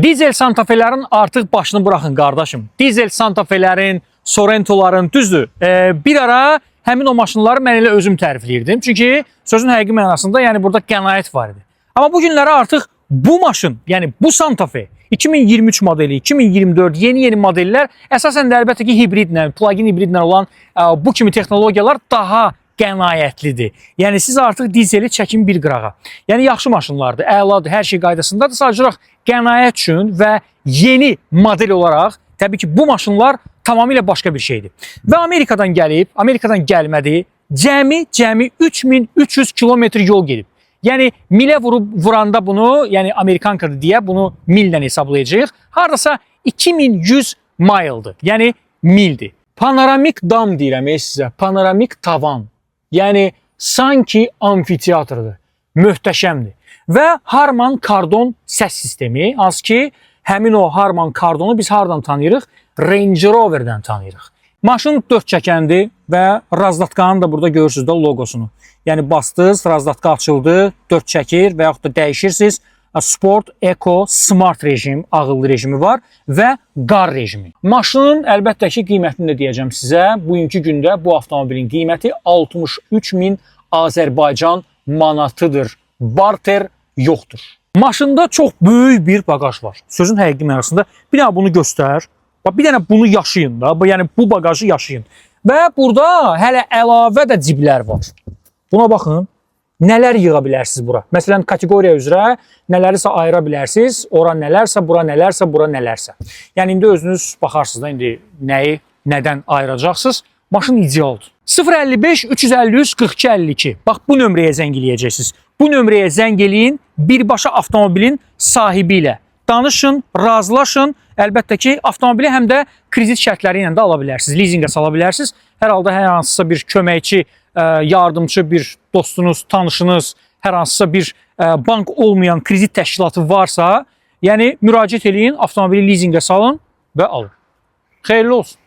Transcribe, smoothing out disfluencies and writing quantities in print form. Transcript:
Dizel Santa Fe-lərin artıq başını buraxın qardaşım. Dizel Santa Fe-lərin, Sorento-ların, düzdür. Bir ara həmin o maşınları mən elə özüm tərifləyirdim. Çünki sözün həqiqi mənasında, yəni burada qənaət var idi. Amma bu günlərə artıq bu maşın, yəni bu Santa Fe 2023 modeli, 2024 yeni-yeni modellər əsasən də əlbəttə ki hibridlə, plug-in hibridlə olan bu kimi texnologiyalar daha qənaətlidir. Yəni siz artıq dizeli çəkin bir qırağa. Yəni yaxşı maşınlardır, əladır, hər şey qaydasındadır. Sadəcə olaraq qənaət üçün və yeni model olaraq təbii ki bu maşınlar tamamilə başqa bir şeydir. Və Amerikadan gəlib, Amerikadan gəlmədi, cəmi 3300 kilometr yol gedib. Yəni milə vurub vuranda bunu, yəni Amerikankadır deyə bunu millə hesablayacağıq. Hardasa 2100 mile'dır. Yəni mildir. Panoramik dam deyirəm sizə. Panoramik tavan. Yəni sanki amfiteatrdır. Möhtəşəmdir. Və Harman Kardon səs sistemi, hansı ki həmin o Harman Kardonu biz hardan tanıyırıq? Range Rover'dən tanıyırıq. Maşın 4 çəkəndir və razdatkanın da burada görürsünüz də loqosunu. Yəni bastınız, razdatka açıldı, 4 çəkir və yaxud da dəyişirsiniz. Sport, Eco, Smart rejim, ağıllı rejimi var və qar rejimi. Maşının əlbəttə ki qiymətini də deyəcəm sizə. Bugünkü gündə bu avtomobilin qiyməti 63 min Azərbaycan manatıdır. Barter yoxdur. Maşında çox böyük bir baqaj var. Sözün həqiqi mənasında bir dənə bunu göstər. Bax bir dənə bunu yaşayın da. Yəni bu baqajı yaşayın. Və burada hələ əlavə də ciblər var. Buna baxın. Nələr yığa bilərsiniz bura? Məsələn, kateqoriya üzrə nələrisə ayıra bilərsiniz. Ora nələrsə, bura nələrsə, bura nələrsə. Yəni indi özünüz baxarsınız da indi nəyi nədən ayıracaqsınız. Maşın idealdır. 055 353 42 52. Bax bu nömrəyə zəng eləyəcəksiniz. Bu nömrəyə zəng eləyin, birbaşa avtomobilin sahibi ilə danışın, razılaşın. Əlbəttə ki, avtomobili həm də kredit şərtləri ilə də ala bilərsiniz, lizinqə sala bilərsiniz. Hər halda hər hansısa bir köməkçi, yardımçı bir dostunuz, tanışınız, hər hansısa bir bank olmayan kredit təşkilatı varsa, yəni müraciət eləyin, avtomobili lizinqə salın və alın. Xeyirli olsun.